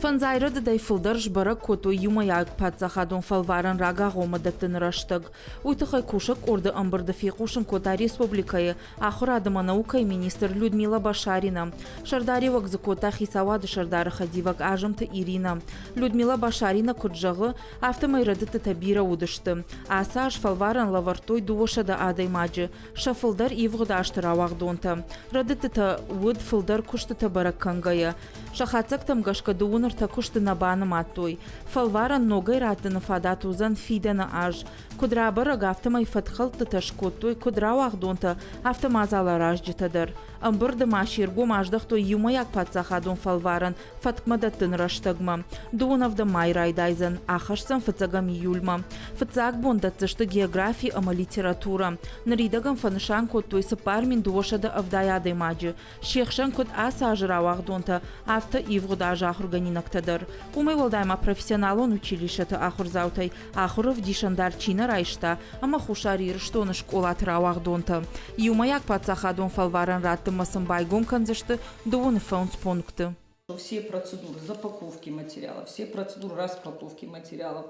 Фӕндзай рӕдыдӕй фылдӕр сбӕрӕг кодтой иумӕйаг паддзахадон фӕлварӕн рагагъоммӕ дӕттыны рӕстӕг. Уый тыххӕй кусӕг къорды ӕмбырды фехъусын кодта республикӕйы ахуырад ӕмӕ наукӕйы министр Людмила Башарина. Сӕрдариуӕг дзы кодта хицауады сӕрдары хӕдивӕг Азымты Ирина. Людмила Башарина куыд зӕгъы, афтӕмӕй рӕдыдтытӕ бирӕ уыдысты. Ацы аз фӕлварӕн лӕвӕрдтой 200 адӕймаджы, сӕ фылдӕр ивгъуыд азты рауагъдонтӕ. Рӕдыдтытӕ уыд фылдӕр куыстытӕ бӕрӕг кӕнгӕйӕ. Сӕ хатдзӕгтӕм гӕсгӕ дыууын ӕртӕ куысты нӕ банымадтой. Фӕлварӕн ногӕй раттыны фадат уыдзӕн фидӕны аз. Куыд рабӕрӕг, афтӕмӕй фӕткхӕлдтытӕ скодтой куыд рауагъдонтӕ, афтӕ мадзаларазджытӕ дӕр. Ӕмбырды ма се ргом аздӕхтой иумӕйаг паддзахадон фӕлварӕн фӕткмӕ дӕттыны рӕстӕгмӕ. Дыууын ӕвдӕм май райдайдзӕн, ахӕсдзӕн фыццӕгӕм июльмӕ. Фыццаг бон дӕтдзысты географи ӕмӕ литературӕ. Ныридӕгӕн фӕнысан кодтой 4270 адӕймаджы. Се хсӕн куыд ацы азы рауагъдонтӕ, афтӕ ивгъуыд азы ахуыргӕнинӕгтӕ дӕр. Уымӕй уӕлдай ма профессионалон училищӕты ахуырдзаутӕй ахуыры ӕвдисӕндар чи нӕ райста ӕмӕ Хуссар Ирыстоны скъолаты рауагъдонтӕ. Иумӕйаг паддзахадон фӕлварӕн раттынмӕ сын байгом кӕндзысты дыууын фондз пункты. Все процедуры запаковки материалов, все процедуры распаковки материалов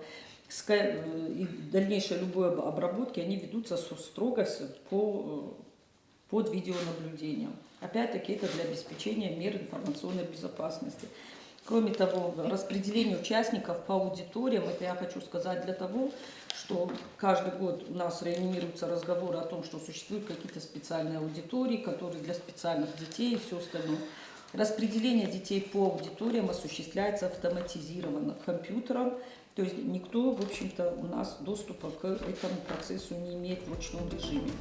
и дальнейшей любой обработки, они ведутся строго по под видеонаблюдением. Опять-таки это для обеспечения мер информационной безопасности. Кроме того, распределение участников по аудиториям, это я хочу сказать для того, что каждый год у нас реанимируются разговоры о том, что существуют какие-то специальные аудитории, которые для специальных детей и все остальное. Распределение детей по аудиториям осуществляется автоматизированно компьютером, то есть никто, в общем-то, у нас доступа к этому процессу не имеет в ручном режиме.